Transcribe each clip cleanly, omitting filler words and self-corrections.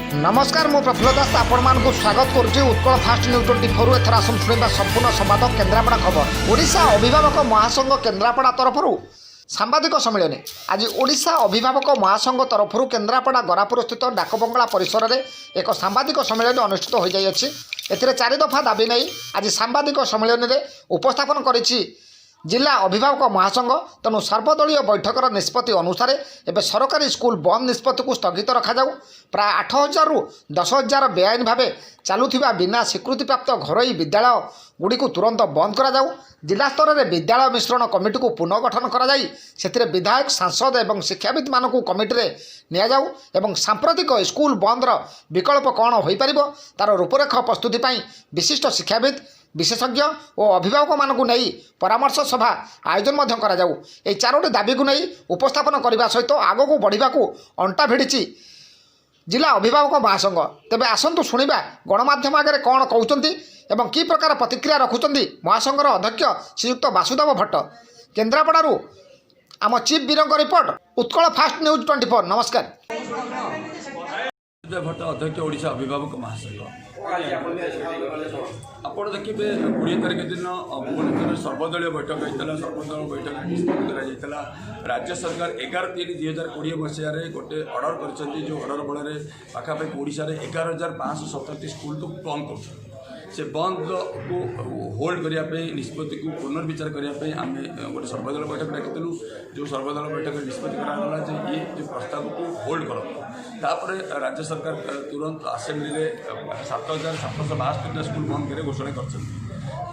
ନମସ୍କାର, ମୁଁ ପ୍ରଫୁଲ୍ଲ ଦାସ, ଆପଣମାନଙ୍କୁ ସ୍ୱାଗତ କରୁଛି ଉତ୍କଳ ଫାଷ୍ଟ ନ୍ୟୁଜ୍ 24। ଏଥର ଆସନ୍ତୁ ଶୁଣିବା ସମ୍ପୂର୍ଣ୍ଣ ସମ୍ବାଦ। କେନ୍ଦ୍ରାପଡ଼ା ଖବର। ଓଡ଼ିଶା ଅଭିଭାବକ ମହାସଂଘ କେନ୍ଦ୍ରାପଡ଼ା ତରଫରୁ ସାମ୍ବାଦିକ ସମ୍ମିଳନୀ। ଆଜି ଓଡ଼ିଶା ଅଭିଭାବକ ମହାସଂଘ ତରଫରୁ କେନ୍ଦ୍ରାପଡ଼ା ଗରାପୁରସ୍ଥିତ ଡାକବଙ୍ଗଳା ପରିସରରେ ଏକ ସାମ୍ବାଦିକ ସମ୍ମିଳନୀ ଅନୁଷ୍ଠିତ ହୋଇଯାଇଅଛି। ଏଥିରେ ଚାରି ଦଫା ଦାବି ନେଇ ଆଜି ସାମ୍ବାଦିକ ସମ୍ମିଳନୀରେ ଉପସ୍ଥାପନ କରିଛି ଜିଲ୍ଲା ଅଭିଭାବକ ମହାସଂଘ। ତେଣୁ ସର୍ବଦଳୀୟ ବୈଠକର ନିଷ୍ପତ୍ତି ଅନୁସାରେ ଏବେ ସରକାରୀ ସ୍କୁଲ ବନ୍ଦ ନିଷ୍ପତ୍ତିକୁ ସ୍ଥଗିତ ରଖାଯାଉ। ପ୍ରାୟ 8,000ରୁ 10,000 ବେଆଇନ ଭାବେ ଚାଲୁଥିବା ବିନା ସ୍ୱୀକୃତିପ୍ରାପ୍ତ ଘରୋଇ ବିଦ୍ୟାଳୟ ଗୁଡ଼ିକୁ ତୁରନ୍ତ ବନ୍ଦ କରାଯାଉ। ଜିଲ୍ଲା ସ୍ତରରେ ବିଦ୍ୟାଳୟ ମିଶ୍ରଣ କମିଟିକୁ ପୁନର୍ଗଠନ କରାଯାଇ ସେଥିରେ ବିଧାୟକ, ସାଂସଦ ଏବଂ ଶିକ୍ଷାବିତ୍ମାନଙ୍କୁ କମିଟିରେ ନିଆଯାଉ ଏବଂ ସାମ୍ପ୍ରତିକ ସ୍କୁଲ ବନ୍ଦର ବିକଳ୍ପ କ'ଣ ହୋଇପାରିବ, ତା'ର ରୂପରେଖ ପ୍ରସ୍ତୁତି ପାଇଁ ବିଶିଷ୍ଟ ଶିକ୍ଷାବିତ୍, ବିଶେଷଜ୍ଞ ଓ ଅଭିଭାବକମାନଙ୍କୁ ନେଇ ପରାମର୍ଶ ସଭା ଆୟୋଜନ ମଧ୍ୟ କରାଯାଉ। ଏହି ଚାରୋଟି ଦାବିକୁ ନେଇ ଉପସ୍ଥାପନ କରିବା ସହିତ ଆଗକୁ ବଢ଼ିବାକୁ ଅଣ୍ଟା ଭିଡ଼ିଛି ଜିଲ୍ଲା ଅଭିଭାବକ ମହାସଂଘ। ତେବେ ଆସନ୍ତୁ ଶୁଣିବା ଗଣମାଧ୍ୟମ ଆଗରେ କ'ଣ କହୁଛନ୍ତି ଏବଂ କି ପ୍ରକାର ପ୍ରତିକ୍ରିୟା ରଖୁଛନ୍ତି ମହାସଂଘର ଅଧ୍ୟକ୍ଷ ଶ୍ରୀଯୁକ୍ତ ବାସୁଦେବ ଭଟ୍ଟ। କେନ୍ଦ୍ରାପଡ଼ାରୁ ଆମ ଚିଫ୍ ବୀରଙ୍କ ରିପୋର୍ଟ, ଉତ୍କଳ ଫାଷ୍ଟ ନ୍ୟୁଜ୍ 24। ନମସ୍କାର। ବାସୁଦେବ ଭଟ୍ଟ, ଅଧ୍ୟକ୍ଷ, ଓଡ଼ିଶା ଅଭିଭାବକ ମହାସଂଘ। ଆପଣ ଦେଖିବେ, 20 ତାରିଖ ଦିନ ଭୁବନେଶ୍ୱରରେ ସର୍ବଦଳୀୟ ବୈଠକ ହେଇଥିଲା। ସର୍ବଦଳୀୟ ବୈଠକରେ ନିଷ୍ପତ୍ତି କରାଯାଇଥିଲା, ରାଜ୍ୟ ସରକାର 11/3/2020 ମସିହାରେ ଗୋଟେ ଅର୍ଡ଼ର କରିଛନ୍ତି, ଯେଉଁ ଅର୍ଡ଼ର ବଳରେ ପାଖାପାଖି ଓଡ଼ିଶାରେ 11,517ଟି ସ୍କୁଲକୁ ବନ୍ଦ କରୁଛନ୍ତି। ସେ ବନ୍ଦକୁ ହୋଲ୍ଡ କରିବା ପାଇଁ, ନିଷ୍ପତ୍ତିକୁ ପୁନର୍ବିଚାର କରିବା ପାଇଁ ଆମେ ଗୋଟେ ସର୍ବଦଳ ବୈଠକ ଡାକିଥିଲୁ, ଯେଉଁ ସର୍ବଦଳ ବୈଠକରେ ନିଷ୍ପତ୍ତି କରାଗଲା ଯେ ଇଏ ଯେଉଁ ପ୍ରସ୍ତାବକୁ ହୋଲ୍ଡ କରନ୍ତୁ। ତାପରେ ରାଜ୍ୟ ସରକାର ତୁରନ୍ତ ଆସେମ୍ବଲିରେ 7,772ଟା ସ୍କୁଲ ବନ୍ଦ କରି ଘୋଷଣା କରିଛନ୍ତି।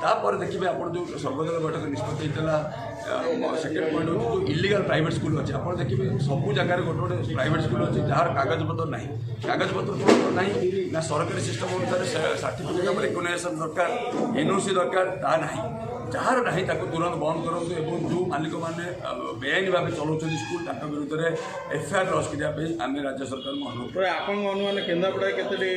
ତାପରେ ଦେଖିବେ ଆପଣ, ଯେଉଁ ସର୍ବଦଳ ବୈଠକ ନିଷ୍ପତ୍ତି ହେଇଥିଲା, ସେକେଣ୍ଡ ପଏଣ୍ଟ ହେଉଛି ଯେଉଁ ଇଲିଗାଲ ପ୍ରାଇଭେଟ୍ ସ୍କୁଲ ଅଛି। ଆପଣ ଦେଖିବେ, ସବୁ ଜାଗାରେ ଗୋଟେ ଗୋଟେ ପ୍ରାଇଭେଟ୍ ସ୍କୁଲ ଅଛି, ଯାହାର କାଗଜପତ୍ର ନାହିଁ। କାଗଜପତ୍ର କ'ଣ ନାହିଁ ନା, ସରକାରୀ ସିଷ୍ଟମ୍ ଅନୁସାରେ ସାର୍ଟିଫିକେଟ୍ ଅଫ୍ ରେକଗ୍ନାଇଜେସନ୍ ଦରକାର, ଏନ୍ଓସି ଦରକାର, ତାହା ନାହିଁ। ଯାହାର ନାହିଁ, ତାକୁ ତୁରନ୍ତ ବନ୍ଦ କରନ୍ତୁ ଏବଂ ଯେଉଁ ମାଲିକମାନେ ବେଆଇନ ଭାବେ ଚଲାଉଛନ୍ତି ସ୍କୁଲ, ତାଙ୍କ ବିରୁଦ୍ଧରେ ଏଫଆଇଆର୍ ଲଞ୍ଚ କରିବା ପାଇଁ ଆମେ ରାଜ୍ୟ ସରକାରଙ୍କୁ ଅନୁରୋଧ ପ୍ରାୟ ଆପଣଙ୍କ ଅନୁମାନ, କେନ୍ଦ୍ରାପଡ଼ାରେ କେତୋଟି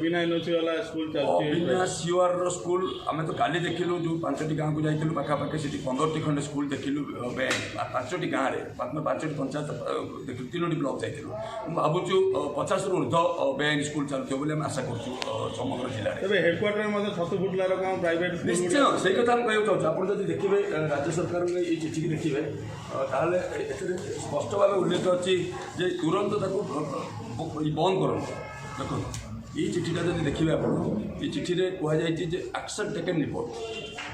ବିନା ଏନ୍ଓସି ବାଲା ସ୍କୁଲ ଚାଲୁଛି? ବିନା ସିଓଆର୍ର ସ୍କୁଲ ଆମେ ତ କାଲି ଦେଖିଲୁ, ଯେଉଁ ପାଞ୍ଚଟି ଗାଁକୁ ଯାଇଥିଲୁ, ପାଖାପାଖି ସେଠି 15ଟି ଖଣ୍ଡେ ସ୍କୁଲ ଦେଖିଲୁ ବେଆଇନ। ପାଞ୍ଚଟି ଗାଁରେ, ପାଞ୍ଚଟି ପଞ୍ଚାୟତ ଦେଖିଲୁ, ତିନୋଟି ବ୍ଲକ ଯାଇଥିଲୁ। ମୁଁ ଭାବୁଛୁ 50ରୁ ଉର୍ଦ୍ଧ୍ୱ ବେଆଇନ ସ୍କୁଲ ଚାଲୁଥିବ ବୋଲି ଆମେ ଆଶା କରୁଛୁ ସମଗ୍ର ଜିଲ୍ଲାରେ। ତେବେ ହେଡକ୍ୱାର୍ଟରରେ ମଧ୍ୟ ଛତୁ ଫୁଟିଲା ରକମ ପ୍ରାଇଭେଟ ସ୍କୁଲ। ନିଶ୍ଚୟ, ସେଇ କଥା ଆମେ କହିବାକୁ ଚାହୁଁଛୁ। ଆପଣ ଯଦି ଦେଖିବେ, ରାଜ୍ୟ ସରକାରଙ୍କ ଏଇ ଚିଠିକି ଦେଖିବେ, ତାହେଲେ ଏଥିରେ ସ୍ପଷ୍ଟ ଭାବେ ଉଲ୍ଲେଖ ଅଛି ଯେ ତୁରନ୍ତ ତାକୁ ବନ୍ଦ କରନ୍ତୁ। ଦେଖନ୍ତୁ, ଏଇ ଚିଠିଟା ଯଦି ଦେଖିବେ ଆପଣ, ଏଇ ଚିଠିରେ କୁହାଯାଇଛି ଯେ ଆକ୍ସନ୍ ଟେକେନ୍ ରିପୋର୍ଟ,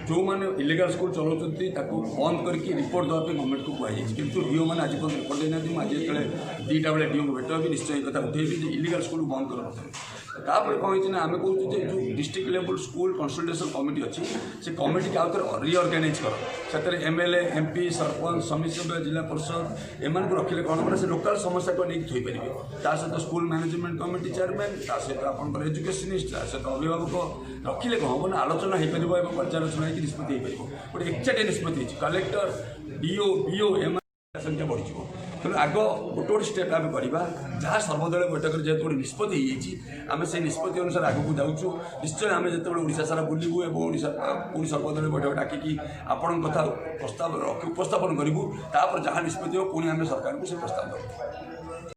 ଯେଉଁମାନେ ଇଲିଗାଲ ସ୍କୁଲ ଚଲାଉଛନ୍ତି, ତାକୁ ବନ୍ଦ କରିକି ରିପୋର୍ଟ ଦେବା ପାଇଁ ଗଭର୍ଣ୍ଣମେଣ୍ଟକୁ କୁହାଯାଇଛି। କିନ୍ତୁ ଡିଓ ମାନେ ଆଜି ପର୍ଯ୍ୟନ୍ତ ରିପୋର୍ଟ ଦେଇନାହାନ୍ତି। ମୁଁ ଆଜି ଯେତେବେଳେ 2ଟା ବେଳେ ଡିଓଙ୍କୁ ଭେଟ ହେବି, ନିଶ୍ଚୟ ଏଇ କଥା ଉଠେଇବି ଯେ ଇଲିଗାଲ ସ୍କୁଲ ବନ୍ଦ କର ପ୍ରଥମେ। ତାପରେ କ'ଣ ହେଇଛି ନା, ଆମେ କହୁଛୁ ଯେ ଯେଉଁ district level school consultation committee ଅଛି, ସେ କମିଟିକି ଆଉ ଥରେ ରିଅର୍ଗାନାଇଜ୍ କର। ସେଥିରେ ଏମ୍ଏଲ୍ଏ, ଏମ୍ପି, ସରପଞ୍ଚ, ସମିତି ସଭ୍ୟ, ଜିଲ୍ଲା ପରିଷଦ ଏମାନଙ୍କୁ ରଖିଲେ କ'ଣ ହେବ ନା, ସେ ଲୋକାଲ୍ ସମସ୍ୟାକୁ ନେଇକି ଥୋଇପାରିବେ। ତା ସହିତ ସ୍କୁଲ ମ୍ୟାନେଜମେଣ୍ଟ କମିଟି ଚେୟାରମ୍ୟାନ୍, ତା ସହିତ ଆପଣଙ୍କର ଏଜୁକେସନିଷ୍ଟ, ତା ସହିତ ଅଭିଭାବକ ରଖିଲେ କ'ଣ ହେବ ନା, ଆଲୋଚନା ହେଇପାରିବ ଏବଂ ପର୍ଯ୍ୟାଲୋଚନା ହେଇକି ନିଷ୍ପତ୍ତି ହେଇପାରିବ। ଗୋଟେ ଏକଚାଟିଆ ନିଷ୍ପତ୍ତି ହେଇଛି, କଲେକ୍ଟର, ଡିଓ, ବିଓ ଏମାନେ ସଂଖ୍ୟା ବଢ଼ିଯିବ। ତେଣୁ ଆଗ ଗୋଟେ ଗୋଟେ ଷ୍ଟେପ୍ ଆମେ କରିବା। ଯାହା ସର୍ବଦଳୀୟ ବୈଠକରେ ଯେହେତୁ ଗୋଟେ ନିଷ୍ପତ୍ତି ହେଇଯାଇଛି, ଆମେ ସେଇ ନିଷ୍ପତ୍ତି ଅନୁସାରେ ଆଗକୁ ଯାଉଛୁ। ନିଶ୍ଚୟ ଆମେ ଯେତେବେଳେ ଓଡ଼ିଶା ସାରା ବୁଲିବୁ ଏବଂ ଓଡ଼ିଶା ପୁଣି ସର୍ବଦଳୀୟ ବୈଠକ ଡାକିକି ଆପଣଙ୍କ କଥା ପ୍ରସ୍ତାବ ରଖି ଉପସ୍ଥାପନ କରିବୁ, ତାପରେ ଯାହା ନିଷ୍ପତ୍ତି ହେବ, ପୁଣି ଆମେ ସରକାରଙ୍କୁ ସେ ପ୍ରସ୍ତାବ ଦେବୁ।